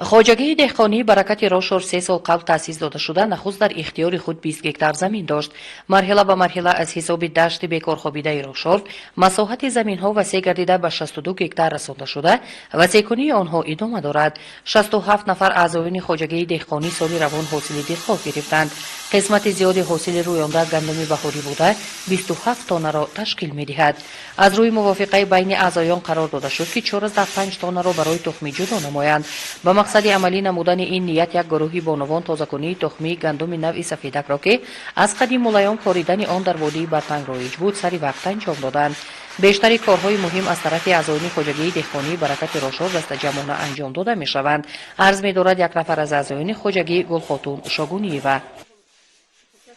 Хоҷагии деҳқонии «Баракати Рошор» 3 сол қабл таъсис дода шуда, нахуст дар ихтиёри худ 20 гектар замин дошт. Марҳила ба марҳила аз ҳисоби дашти бекорхобидаи Рошор масоҳати заминҳо васеъ гардида, ба 62 гектар расонда шуда, васеъкунии онҳо идома дорад. 67 нафар аъзоёни хоҷагии деҳқонӣ соли равон ҳосили дилхоҳ гирифтанд. Қисмати зиёди ҳосили рӯёнда гандуми баҳорӣ буда, 27 тоннаро ташкил медиҳад. Аз рӯи мувофиқаи байни аъзоён қарор дода шуд, ки 4,5 тоннаро барои тухмӣ ҷудо намоянд. Ба мақсади амалӣ намудани ин ният як гурӯҳи бонувон тозакунии тухмии гандуми навъи сафедакро, ки аз қадимулайём коридани он дар водии Бартанг роиҷ буд, сари вақт анҷом доданд. Бештари корҳои муҳим аз тарафи аъзоёни хоҷагии деҳқонии «Баракати Рошор» дастаҷамъона анҷом дода мешаванд, арз медорад як нафар аз аъзоёни хоҷагӣ, Гулхотун Шогуниева.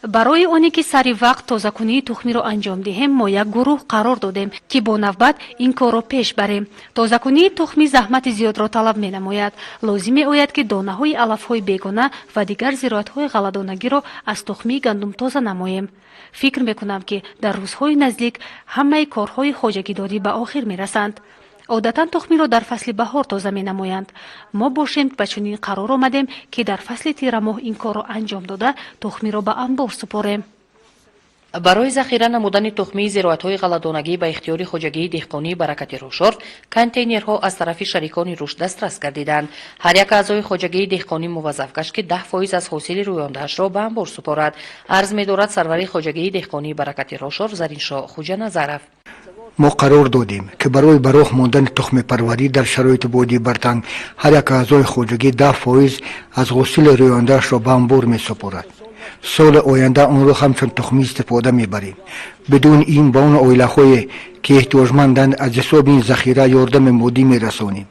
Барои оне ки сари вақт тозакунии тухмиро анҷом диҳем, мо як гурӯҳ қарор додем, ки бо навбат ин корро пеш барем. Тозакунии тухмӣ заҳмати зиёдро талаб менамояд. Лозим меояд, ки донаҳои алафҳои бегона ва дигар зироатҳои ғалладонагиро аз тухмии гандум тоза намоем. Фикр мекунам, ки дар рӯзҳои наздик ҳамаи корҳои хоҷагидорӣ ба охир мерасанд. Одатан тухмиро дар фасли баҳор тоза менамоянд. Мо бошем, ба чунин қарор омадем, ки дар фасли тирамоҳ ин корро анҷом дода, тухмиро ба анбор супорем. Барои захира намудани тухмии зироатҳои ғалладонагӣ ба ихтиёри хоҷагии деҳқонии «Баракати Рошор» контейнерҳо аз тарафи шарикони рушд дастрас гардиданд. Ҳар як аъзои хоҷагии деҳқонӣ муваззаф гашт, ки 10% аз ҳосили рӯёндаашро ба анбор супорад, арз медорад сарвари хоҷагии деҳқонии «Баракати Рошор» Зариншоҳ Хуҷаназаров. Мо қарор додем, ки барои ба роҳ мондани тухмипарварӣ дар шароити водии Бартанг ҳар як аъзои хоҷагӣ 10% аз ҳосили рӯёндаашро ба анбор месупорад. Соли оянда онро ҳамчун тухмӣ истифода мебарем. Бидуни ин ба он оилаҳое, ки эҳтиёҷманданд, аз ҳисоби ин захира ёрдами моддӣ мерасонем.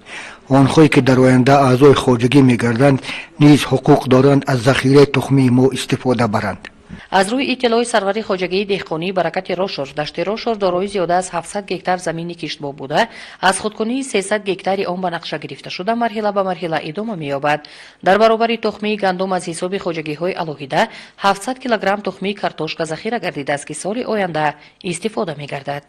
Онҳое, ки дар оянда аъзои хоҷагӣ мегарданд, низ ҳуқуқ доранд аз захираи тухмии мо истифода баранд. Аз рӯи иттилои сарвари хоҷагии деҳқонии «Баракати Рошор», дашти Рошор дорои зиёда аз 700 гектар замини киштбоб буда, аз худкунии 300 гектари он ба нақша гирифта шуда, марҳила ба марҳила идома меёбад. Дар баробари тухмии гандум аз ҳисоби хоҷагиҳои алоҳида 700 килограмм тухмии картошка захира гардидааст, ки соли оянда истифода мегардад.